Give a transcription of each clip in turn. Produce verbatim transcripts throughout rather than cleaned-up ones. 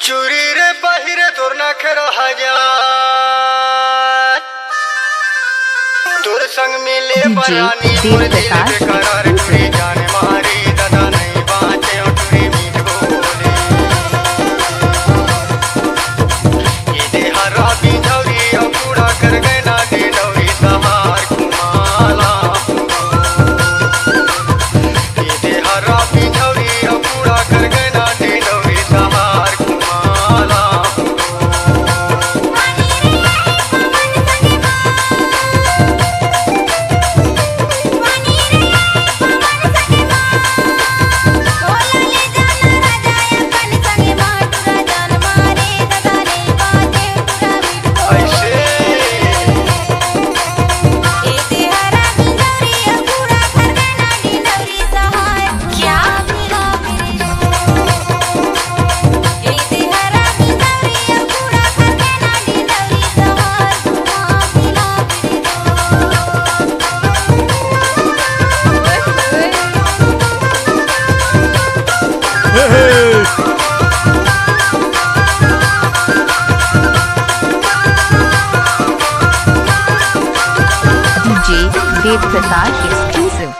चूरी रे पहिरे तोर नखरा हजार, तोर संग मिले DJ परानी देव मोर दिल प्रकाश बेकरार। टूरी जान मारी दादा नहीं बाँचे टूरी मीठ बोली। ये देहरा बिझौरी अउ पूरा कर गए ना डिंडौरी सहार घुमाला। DJ Dev Prakash exclusive।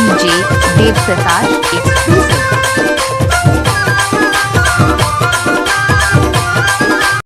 DJ Dev Prakash.